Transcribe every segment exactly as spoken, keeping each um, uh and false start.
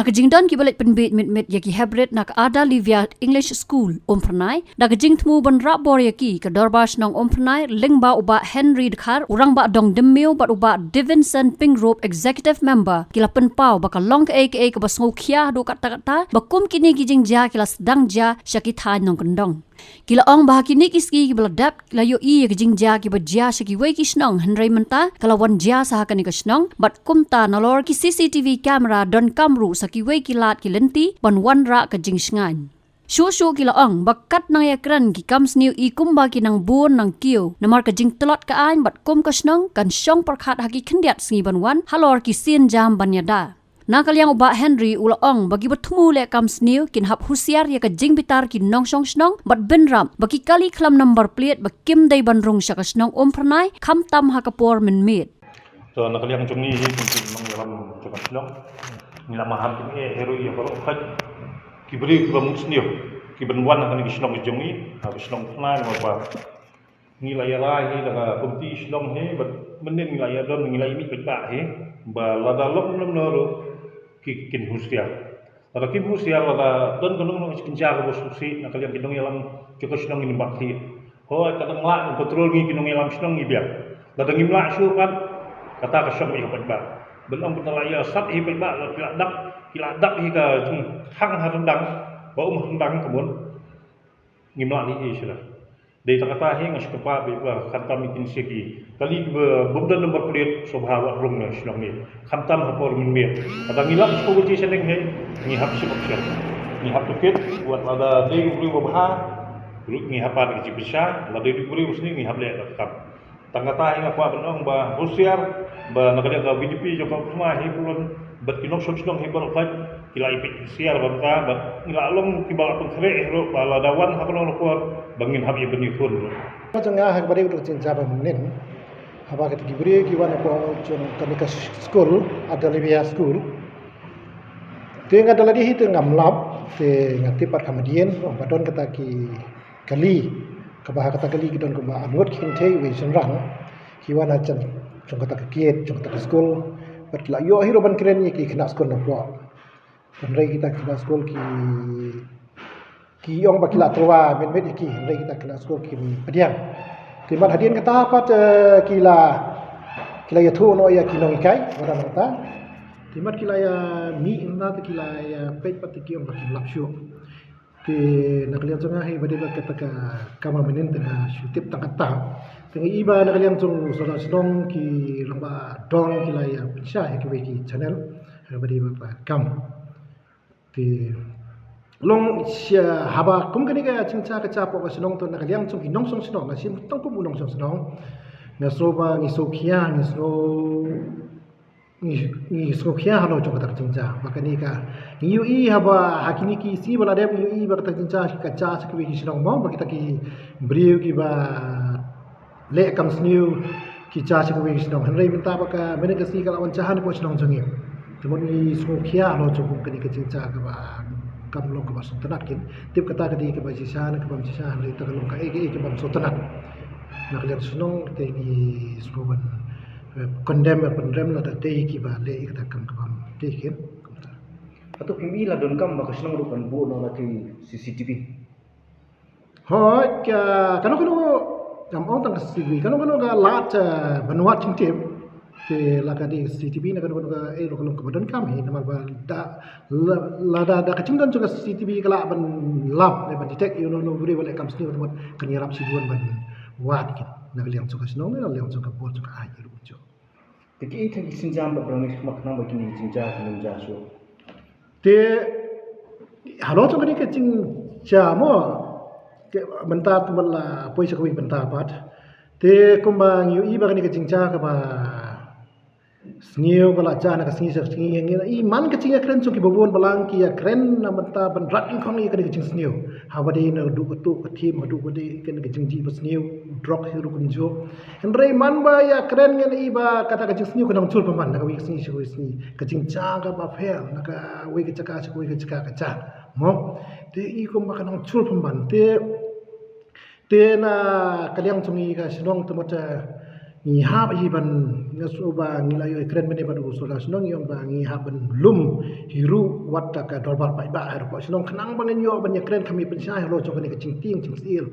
Na ka jingdon kiba leit pynbiej mitmit ïa ki hybrid na ka Ada Livia English School Umphyrnai, da ka jingthmu ban rah bor ïa ki, ka Dorbar Shnong Umphyrnai lyngba u Bah Henry Dkhar, u Rangbah Dong Dymmiew bad u Bah Devinson Pingrop, Executive Member, ki la pynpaw ba ka long kaei kaei kaba sngewkhia haduh katta katta, ba kum kine ki jingjia ki la sdang jia sha ki thaiñ nongkyndong. Ki la ong ba ha kine ki sngi kiba la dep, ki la ïohi ïa ki jingjia kiba jia sha kiwei ki shnong, hynrei mynta ka la wan jia sa ha kane ka shnong, bad kumta nalor ki C C T V camera donkam ruh sa kiwei ki lad ki lynti ban wanrah ka jingshngaiñ. Shuh shuh ki la ong ba kat nang ïakren ki kam sniew i kumba ki nang bun nang kiew, namar ka jingtlot ka aiñ, bad kum ka shnong kan shong pyrkhat ha ki khyndiat sngi ban wan halor ki sienjam ban ïada. Na ka liang u Bah Henry u la ong ba kiba thmu leh kam sniew kin hap husiar ïa ka jingbitar ki nongshong shnong bad bynrap ba ki kali khlam number plate ba kim dei ban rung sha ka shnong Umphyrnai, khamtam ha ka por mynmiet. To, na ka liang jong ngi hi, kum ki nongïalam jong ka shnong, ngi la maham jong ngi hi ruh ïa baroh khoit ki briew kiba mut sniew kiban wan ha kane ka shnong jong ngi, ha ka shnong Umphyrnai, namar ba ngi la ïaleh hi da ka komiti shnong hi, bad mynnin ngi la ïadon, ngi la ïamih paidbah hi ba lada long lem no ruh ki kin husiar. Lada kim husiar, lada don kano kano ka jingja kaba sngewsih na ka liang ki nongïalam jong ka shnong, ngin ym bah khlieh. Hooid, ka dang lah ban kontrol ngi ki nongïalam shnong, ngi biang. Lada ngim lah shuh pat, kata ka shong ïa paidbah. Ban ong ba la ïa sat ïa paidbah, la ki la dak, ki la dak hi ka jingkhang ha ryndang, ba um ha ryndang ka mon. Ngim lah leh ei shuh. Dei tang kata hi nga sngewbha ba khamtam ïa ki, ki kali kiba bym don number plate sngewbha wat rung na shnong ngi, khamtam ha por mynmiet. Lada ngi lap shuh ka jingshaniah hi, ngi hap shuh action. Ngi hap tohkit, wat lada dei u briew ba bha ruh ngi hap ai ka jingpynshitom, lada dei u briew ba sniew ngi hap leh ka kam. Tang kata hi nga kwah ban ong ba husiar, ba na ka liang ka V D P jong ka Umphyrnai hi, pulon bad ki nongshong shnong hi baroh khoit ki la ïa peit husiar ba mynta, bad ngi la long kiba la pynkhreh hi ruh ba lada wan ha kano kano ka por ba ngin hap ïa ban ïakhun ruh. Ka jong nga ha kaba dei ka jingjia ba mynnin, haba kata ki briew ki wan hapoh jong kane ka skul, Ada Livia School. Te nga da lade hi te ngam lap, te nga tip pat ka mdien, ong ba don kata ki kali, kaba ha kata kali ki don kumba arngut ki kynthei, uwei u shynrang, ki wan ha jan jong kata ka gate jong kata ka skul, bad ki la ïoh hi ruh ban kren ïa ki khynnah skul napoh. Hynrei kita ki khynnah skul ki, ki ong ba ki la tyrwa mynmiet ïa ki, hynrei kita ki khynnah skul kim pdiang. Te mat hadien kata pat, eh, ki la, ki la ïathuh noh ïa ki nonghikai, wat la nangta. Te mat ki la ïa mih nangta, te ki la ïa peit pat, te ki ong ba kim lap shuh. Te na ka liang jong nga hi, ba dei ba kata ka kam mynnin te nga shu tip tang kata. Te nga i ba na ka liang jong u Sordar Shnong, ki Rangbah Dong ki la ïa pynshai ha kiwei ki channel, ba dei ba ka kam. Te long sha haba kum kane ka jingjia ka jia hapoh ka shnong, to na ka liang jong ki nongshong shnong, nga shim tang kum u nongshong shnong, nga sngew ba ngi sngewkhia, ngi sngew ngi, ngi sngewkhia halor jong kata ka jingjia. Ba kane ka, ngi ïohi haba ha kine ki sngi ba la dep, ngi ïohi ba kata ka jingjia ka jia sha kiwei ki shnong mo, ba kita ki briew kiba leh kam sniew ki jia sha kiwei ki shnong. Hynrei mynta ba ka, mynta ka sngi ka la wan jia hapoh shnong jong ngi. Te mut ngi sngewkhia halor jong kane ka jingjia kaba kam long kaba sngewtynnat, kin tip kata ka dei kaba shisha ne kaba shisha, hynrei te ka long kaei kaei kaba sngewtynnat. Na ka liang shnong te ngi sngewbha ban eh, condemn, eh, pynrem lada dei kiba leh ïa kata ka kam kaba ym dei, kin. Kumta. Hato phim i la donkam ba ka shnong ruh kan buh noh la ki C C T V? Hooid, ka, kano kano, kam ong tang ka C C T V, kano kano ka lad, eh, ban wad jingtip. Te la ka dei C C T V ne kano kano kaei ruh ka long kaba donkam hi, namar ba da la, lada, da ka jingdon jong ka C C T V ka lah ban lap ne ban detect ïa uno uno u briew ba leh kam sniew, te mut kan ïarap shibun ban wad, kin, na ka liang jong ka shnong ne na ka liang jong ka bor jong ka aiñ ruh. Te kiei ki sienjam ba pynlong ïa ka khmat khnang ba kine ki jingjia kin ym jia shuh? Te halor jong kane ka jingjia mo, te mynta te mut la poi sha kawei ka bynta pat. Te kumba ngi ïohi ba kane ka jingjia kaba sniew ba la jia na ka sngi sha ka sngi, ngi i man ka jingïakren jong kiba bun balang, ki ïakren na bynta ban rat nyngkong ïa kane ka jingsniew. Haba dei naduh ka tuh ka thim, haduh ba dei kane ka jingjih ba sniew, drok hi ruh kumjuh. Hynrei man ba ïakren ngan i ba kata ka jingsniew ka nang jur pynban na kawei ka sngi sha kawei ka sngi. Ka jingjia kaba pher na kawei ka jaka sha kawei ka jaka ka jia. Mo? Te i kumba ka nang jur pynban. Te, te na ka liang jong ngi ka shnong te mut, eh, Ngi hap hi ban, nga sngew ba ngi la ïoh ïakren mynne bad u Sordar Shnong, ngi ong ba ngi hap ban lum hi ruh wat ka dorbar paidbah ha ruh shnong khnang ba ngin ïoh ban ïakren kham ïa pynshai halor jong kane ka jingtieng jingsyier,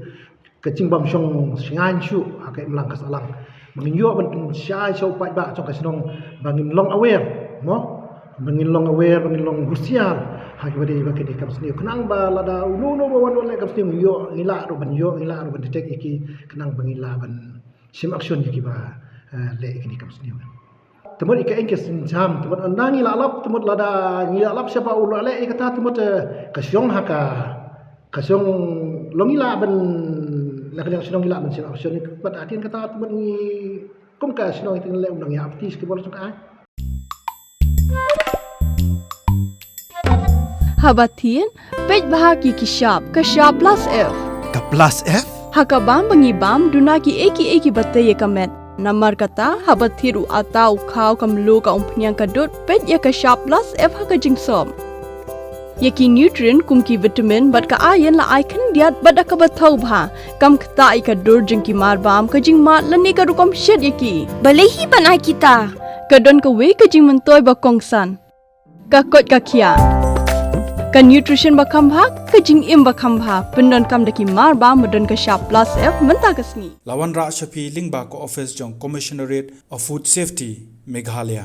ka jingbym shong shngaiñ shuh ha ka imlang ka sahlang. Ba ngin ïoh ban pynshai sha u paidbah jong ka shnong ba ngin long aware, mo? Ba ngin long aware, ba ngin long husiar ha kiba dei ba kine ki kam sniew khnang ba lada uno uno ba wan wan leh kam sniew ngi ïoh, ngi lah ruh ban ïoh, ngi lah ruh ban detect ïa ki khnang ba ngin lah ban shim action ïa kiba, eh, leh ïa kine ki kam sniew. Te mut ïa ka eng ka sienjam, te mut ynda ngi la lap, te mut lada ngi la lap sha ba u la leh ïa kata, te mut, eh, ka shong ha ka, ka shong long ngi lah ban, la ka liang shnong ngi lah ban shim action ïa ka, bad hadien kata te mut ngi kum ka shnong ïa ka ngi leh u nang ïa apti sha ki bor jong ka aiñ. Haba thied, peit bha ki ki shap, ka shap plus F. Ka plus F? Ha ka bam ba ngi bam, duna ki ei ki ei kiba tei ïa ka met. Namar kata, haba thied u atta, u khaw, ka mluh, ka umphniang, ka dud, peit ïa ka shap plus F ha ka jingsop. Ïa ki nutrient kum ki vitamin bad ka iron la ai khyndiat bad da kaba thaw bha. Kam ktah ïa ka dur jong ki marbam, ka jingmad lane ka rukom shet ïa ki. Balei hi ban ai kita? Ka don kawei ka jingmyntoi ba kongsan. Ka koit ka khiah. Ka nutrition ba kham bha, ka jingim ba kham bha. Pyndonkam da ki marbam ba don ka shap plus F mynta ka sngi. La wanrah sha phi lyngba ka office jong Commissionerate of Food Safety, Meghalaya.